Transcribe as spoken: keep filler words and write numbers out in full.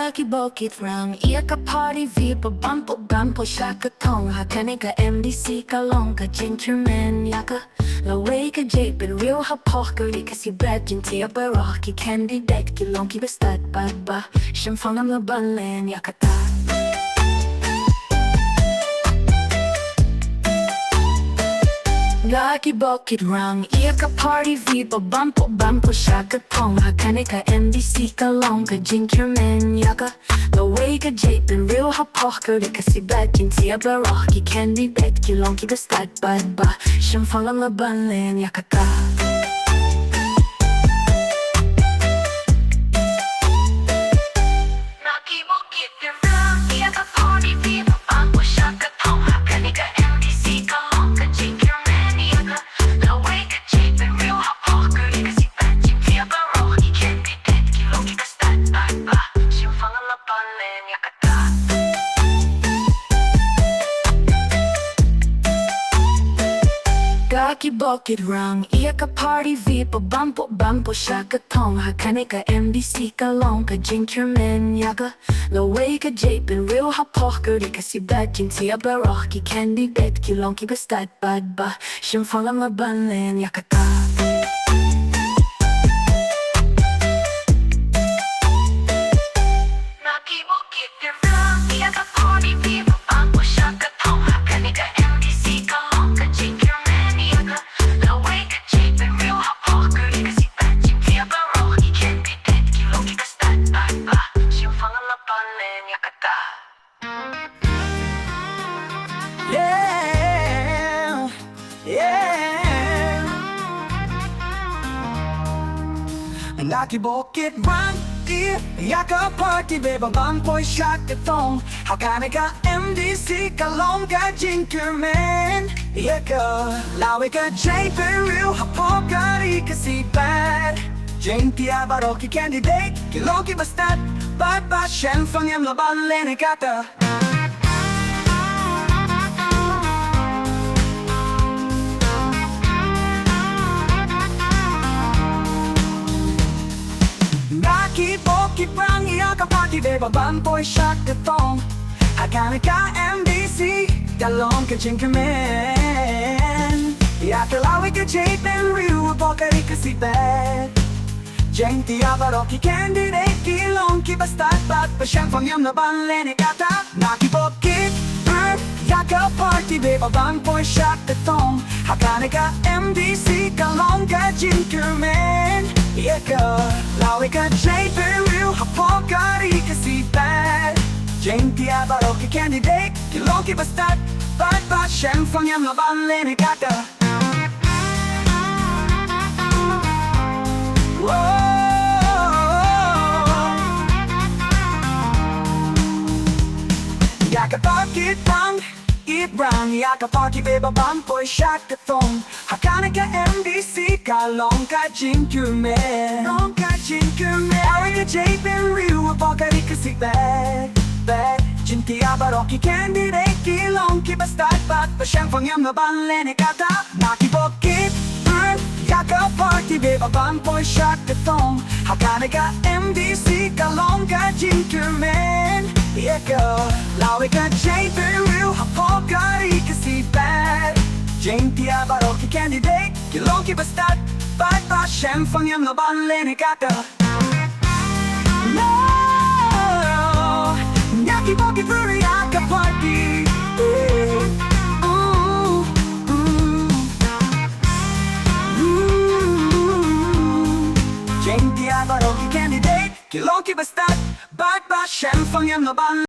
Ki bokit rang ïa ka party, viewers bam pop bam pop sha ka thong. Ha kane ka M D C ka long ka jingkyrmen ïa ka lawei ka jaitbynriew hapoh ka ri ka seabed. Jingthiah baroh ki candidate ki long kiba stad bad ba shemphang ym lah ban len ïa kata. Ki bokit rang ïa ka party, viewers bam pop bam pop sha ka thong. Ha kane ka M D C ka long ka jingkyrmen ïa ka lawei ka jaitbynriew hapoh ka ri ka seabed. Jingthiah baroh ki candidate ki long kiba stad bad ba shemphang ym lah ban len ïa kata. Ki bokit rang ïa ka party, viewers bam pop sha ka thong. Ha kane ka M D C ka long ka jingkyrmen ïa ka lawei ka jaitbynriew hapoh ka ri ka seabed. Jingthiah baroh ki candidate ki long kiba stad bad ba shemphang ym lah ban len ïa kata. Ki bokit rang ïa ka party, viewers bam pop bam pop sha ka thong. Ha kane ka M D C ka long ka jingkyrmen ïa ka lawei ka jaitbynriew hapoh ka ri ka seabed. Jingthiah baroh ki candidate ki long kiba stad bad ba shemphang ym lah ban len ïa kata. Ki bokit rang ïa ka party, viewers bam pop sha ka thong. Ha kane ka M D C ka long ka jingkyrmen ïa ka lawei ka jaitbynriew hapoh ka ri ka seabed. Jingthiah baroh ki candidate ki long kiba stad bad ba shemphang ym lah ban len ïa kata. Yeah, yeah. Ki bokit rang ïa ka party, viewers bam pop sha ka thong. Ha kane ka M D C ka long ka jingkyrmen ïa ka lawei ka jaitbynriew hapoh ka ri ka seabed. Jingthiah baroh ki candidate ki long kiba stad bad ba shemphang ym lah ban len ïa kata. Ki bokit rang ïa ka party, viewers bam pop sha ka thong. Ha kane ka M D C ka long ka jingkyrmen ïa ka lawei ka jaitbynriew hapoh ka ri ka seabed. Jingthiah baroh ki candidate ki long kiba stad bad ba shemphang ym lah ban len ïa kata. Ki bokit rang ïa ka party, viewers bam pop sha ka thong. Ha kane ka M D C ka long ka jingkyrmen ïa ka lawei ka jaitbynriew hapoh ka ri ka seabed. Jingthiah baroh ki candidate ki long kiba stad bad ba shemphang ym lah ban len ïa kata. Ki bokit rang ïa ka party, viewers bam pop sha ka thong. Ha kane ka M D C ka long ka jingkyrmen, long ka jingkyrmen ïa ka jaitbynriew hapoh ka ri ka seabed. Jingthiah baroh ki candidate ki long kiba stad bad ba shemphang ym lah ban len ïa kata. Ki bokit rang ïa ka party, viewers bam pop sha ka thong. Ha kane ka M D C ka long ka jingkyrmen ïa ka lawei ka jaitbynriew hapoh ka ri ka seabed. Jingthiah baroh ki candidate ki long kiba stad bad ba shemphang ym lah ban len ïa kata. Ki bokit rang ïa ka party, jingthiah baroh ki candidate ki long kiba stad bad ba shemphang ym lah ban